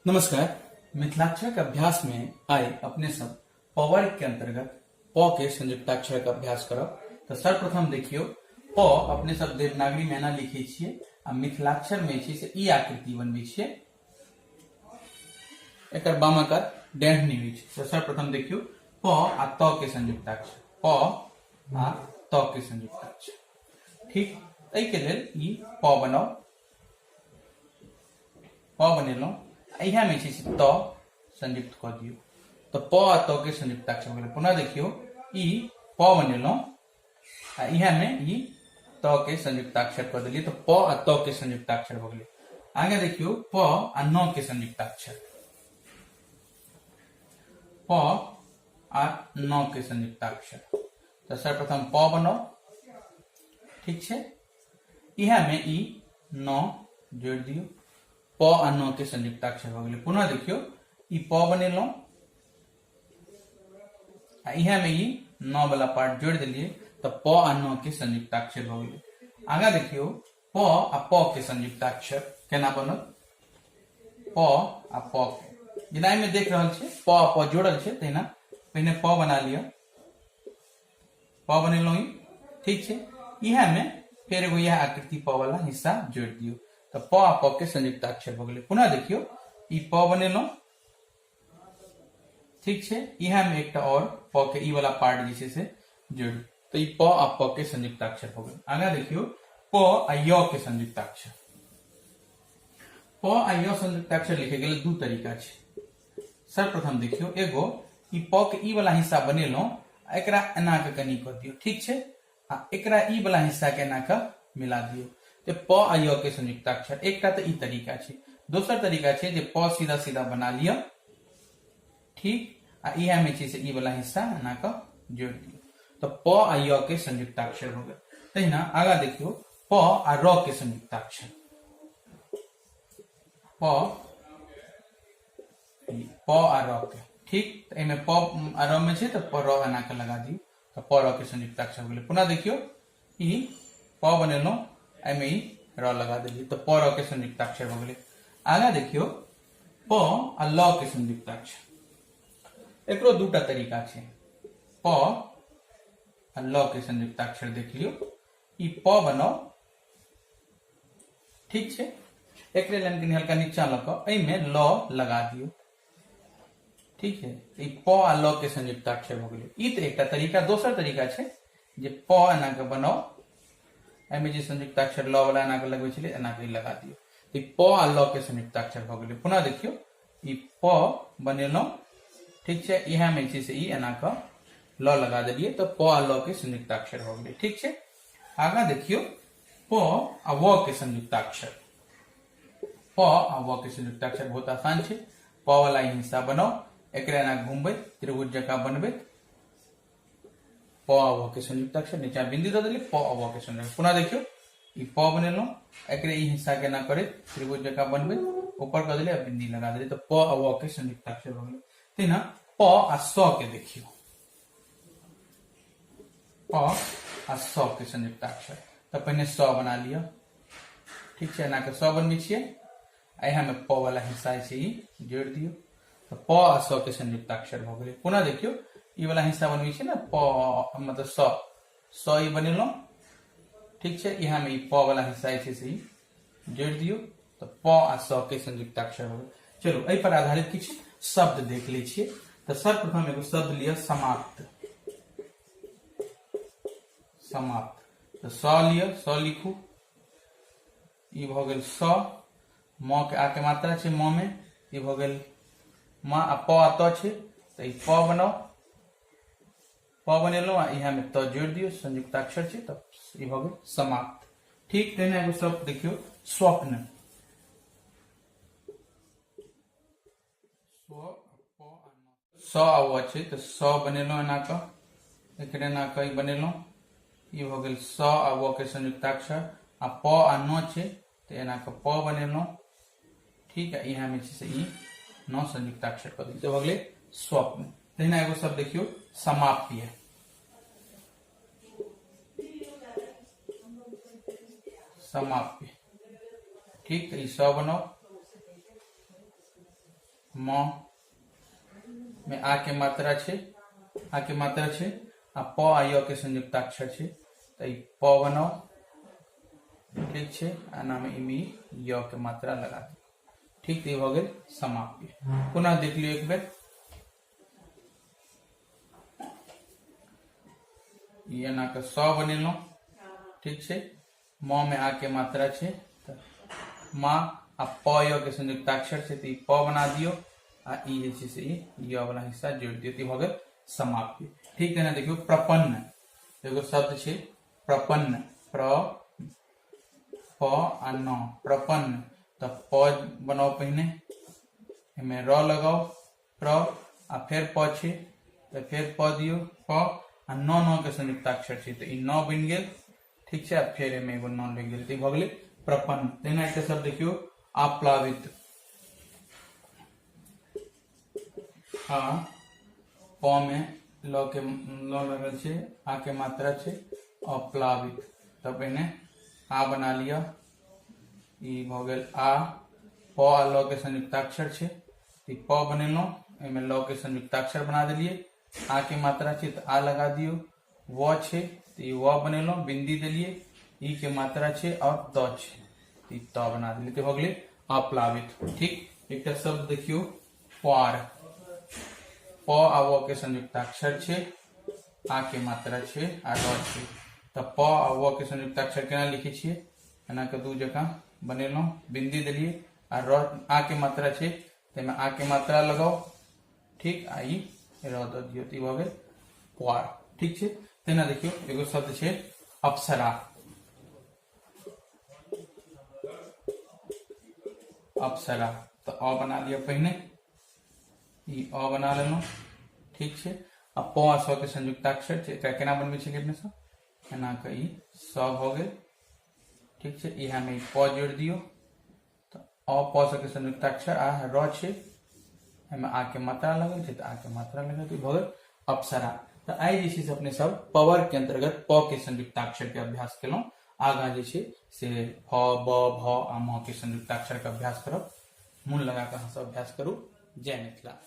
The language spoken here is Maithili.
नमस्कार। मिथिलाक्षर के अभ्यास में आइ अपने सब पवर्ग के अंतर्गत प के संयुक्ताक्षर के अभ्यास करब। तो सर्वप्रथम देखियो, प अपने सब देवनागरी में एना लिखे छियै आ मिथिलाक्षर में जे छै से ई आकृति बनबै छियै, एकर बामा कात डेढ़नी होइ छै। तो सर्वप्रथम देखियो प आ त के संयुक्ताक्षर, प आ त के संयुक्ताक्षर। ठीक, एहि के लेल ई प बनाउ, प बनेलहुँ, इएहमे जे छै से त संयुक्त कऽ दियौ, तऽ प आ त के संयुक्ताक्षर भऽ गेलै। पुनः देखियौ, ई प बनेलहुँ आ इएहमे ई त के संयुक्ताक्षर कऽ देलियै, तऽ प आ त के संयुक्ताक्षर भऽ गेलै। आगे देखियौ, प आ न के संयुक्ताक्षर, प आ न के संयुक्ताक्षर। तऽ सर्वप्रथम प बनाउ, ठीक छै, इएह में ई नौ जोड़ि दियौ, प आ नौ के संयुक्ताक्षर भऽ गेलै। पुनः देखियौ, ई प बनेलहुँ आ इएह में ई नौ वाला पार्ट जोड़ि देलियै, तऽ प आ नौ के संयुक्ताक्षर भऽ गेलै। आगाँ देखियौ, प आ प के संयुक्ताक्षर केना बनल। प आ प के जेना एहिमे देख रहल छियै, प आ प जोड़ल छै, तहिना पहिने प बना लिअ, प बनेलहुँ ई, ठीक छै, इएह में फेर एगो इएह आकृति प वाला हिस्सा जोड़ि दियौ, तऽ प आ प के संयुक्ताक्षर भऽ गेलै। पुनः देखियौ, ई प बनेलहुँ, ठीक छै, इएह में एकटा और प के ई वाला पार्ट जे छै से जोड़ि, तऽ ई प आ प के संयुक्ताक्षर भऽ गेल। आगाँ देखियौ, प आ य के संयुक्ताक्षर। प आ य संयुक्ताक्षर लिखे के लेल दू तरीका छै। सर्वप्रथम देखियौ, एगो ई प के ई वाला हिस्सा बनेलहुँ, एकरा एना के कनि कऽ दियौ, ठीक छै, आ एकरा ई वाला हिस्सा के एना के मिला दियौ, तऽ प आ य के संयुक्ताक्षर। एकटा तऽ ई तरीका छै। दोसर तरीका छै जे प सीधा सीधा बना लिअ, ठीक, आ इएह में छै से ई वाला हिस्सा एना के जोड़ि दियौ, तऽ प आ य के संयुक्ताक्षर हो गेल। तहिना आगाँ देखियौ, प आ र के संयुक्ताक्षर, प प आ र के, ठीक, तऽ एहिमे प आ र में छै तऽ प र एना के लगा दियौ, तऽ प र के संयुक्ताक्षर हो गेलै। पुनः देखियौ, ई प बनेलहुँ, एहिमे ई र लगा देलियै, तऽ प र के संयुक्ताक्षर भऽ गेलै। आगाँ देखियौ, प आ ल के संयुक्ताक्षर, एकरो दूटा तरीका छै। प आ ल के संयुक्ताक्षर देख लियौ, ई प बनाउ, ठीक छै, एकरे लाइन कनि हल्का नीचा लऽ कऽ एहिमे ल लगा दियौ, ठीक है, ई प आ ल के संयुक्ताक्षर भऽ गेलै। ई तऽ एकटा तरीका। दोसर तरीका छै जे प एना के बनाउ, एहिमे जे संयुक्ताक्षर ल वाला एना के लगबै छलियै, एना के लगा दियौ, ई प आ ल के संयुक्ताक्षर भऽ गेलै। पुनः देखियौ, ई प बनेलहुँ, ठीक छै, इएह मे छै से ई एना के ल लगा देलियै, तऽ प आ ल के संयुक्ताक्षर भऽ गेलै। ठीक छै, आगाँ देखियौ, प आ व के संयुक्ताक्षर। प आ व के संयुक्ताक्षर बहुत आसान छै। प वाला ई हिस्सा बनाउ, एकरा एना घुमबैत त्रिभुज जकाँ बनबैत प आ व के संयुक्ताक्षर, नीचा बिंदु दऽ देलियै, प आ व के संयुक्त। पुनः देखियौ, ई प बनेलहुँ, एकरे ई हिस्सा के एना करैत त्रिभुज जकाँ बनबैत ऊपर कऽ देलियै आ बिंदी लगा देलियै, तऽ प आ व के संयुक्ताक्षर भऽ गेलै। तहिना प आ स के देखियौ, प आ स के संयुक्ताक्षर, तऽ पहिने स बना लिअ, ठीक छै, एना के स बनबै छियै, आ इएह में प वाला हिस्सा जे छै ई जोड़ि दियौ, तऽ प आ स के संयुक्ताक्षर भऽ गेलै। पुनः देखियौ, ई वाला हिस्सा बनबै छियै ने, प मतलब स, स ई बनेलहुँ, ठीक छै, इएह में ई प वाला हिस्सा जे छै से ई जोड़ि दियौ, तऽ प आ स के संयुक्ताक्षर भऽ गेल। चलू, एहि पर आधारित किछु शब्द देख लै छियै। तऽ सर्वप्रथम एगो शब्द लिअ, समाप्त। समाप्त, तऽ स लिअ, स लिखू, ई भऽ गेल स, म के आ के मात्रा छै म में, ई भऽ गेल म, आ प आ त छै, तऽ ई प बनाउ, प बनेलहुँ आ इएह में त जोड़ि दियौ, संयुक्ताक्षर छै, तऽ ई भऽ गेल समाप्त। ठीक, तहिना एगो शब्द देखियौ, स्वप्न। स आ व छै, तऽ स बनेलहुँ एना कऽ, एकरे एना कऽ ई बनेलहुँ, ई भऽ गेल स आ व के संयुक्ताक्षर, आ प आ न छै, तऽ एना कऽ प बनेलहुँ, ठीक है, इएह में छै से ई न संयुक्ताक्षर कऽ देलियै, तऽ भऽ गेलै स्वप्न। तहिना एगो शब्द देखियौ, समाप्य। समाप्य, ठीक, तऽ ई स बनाउ, म मे आ के मात्रा छै, आ के मात्रा छै आ प आ य के संयुक्ताक्षर छै, तऽ ई प बनाउ। ठीक छै, आ नाम ई य के मात्रा लगा दियौ। ठीक, तऽ ई भऽ गेल समाप्य। पुनः देख लियौ एक बेर। ई एना के स बनेलहुँ। ठीक छै, म में आ के मात्रा छै तऽ मा आ प य के संयुक्ताक्षर छै तऽ ई प बना दियौ आ ई जे छै से ई य वाला हिस्सा जोड़ि दियौ, तऽ ई भऽ गेल समाप्य। ठीक, तेना देखियौ प्रपन्न, एगो शब्द छै प्रपन्न, प्र प आ न, प्रपन्न। तऽ प बनाउ पहिने, एहिमे र लगाउ प्र आ फेर प छै तऽ फेर प दियौ प आ न, न के संयुक्ताक्षर छै तऽ ई न बनि गेल। ठीक छै, आ फेर एहिमे एगो न लागि गेल तऽ ई भऽ गेलै प्रपन्न। तहिना एकटा शब्द देखियौ आप्लावित, आ प मे ल के ल लगल छै, आ के मात्रा छै, अप्लावित। तऽ पहिने आ बना लिअ, ई भऽ गेल आ, प आ ल के संयुक्ताक्षर छै तऽ ई प बनेलहुँ, एहिमे ल के संयुक्ताक्षर बना देलियै, आ के मात्रा छै तऽ आ लगा दियौ, व छै तऽ ई व बनेलहुँ, बिंदी देलियै, ई के मात्रा छै और त छै तऽ ई त बना देलियै, तऽ भऽ गेलै अप्लावित। ठीक, एकटा शब्द देखियौ पार, प आ व के संयुक्ताक्षर छै, आ के मात्रा छै आ र छै, तऽ प आ व के संयुक्ताक्षर केना लिखै छियै, एना के दू जकाँ बनेलहुँ, बिंदी देलियै आ र आ के मात्रा छै ताहिमे आ के मात्रा लगाउ। ठीक, आ ई र दऽ दियौ तऽ ई भऽ गेल पार। ठीक छै, तेना देखियौ एगो शब्द छै अप्सरा, अप्सरा तऽ अ बना लिअ पहिने, ई अ बना लेलहुँ। ठीक छै, आ प आ स के संयुक्ताक्षर छै, एकरा केना बनबै छलियै अपने सब, एना कऽ ई स भऽ गेल। ठीक छै, इएह मे ई प जोड़ि दियौ तऽ अ प स के संयुक्ताक्षर आ र छै, एहिमे आ के मात्रा लगल छै तऽ आ के मात्रा लगल, तऽ भऽ गेल अप्सरा। तऽ आइ जे छै से अपने सब पवर्ग के अंतर्गत प के संयुक्ताक्षर के अभ्यास केलहुँ। आगाँ जे छै से फ ब भ आ म के संयुक्ताक्षर के अभ्यास करब। मोन लगा कऽ अहाँ सब अभ्यास करू। जय मिथिला।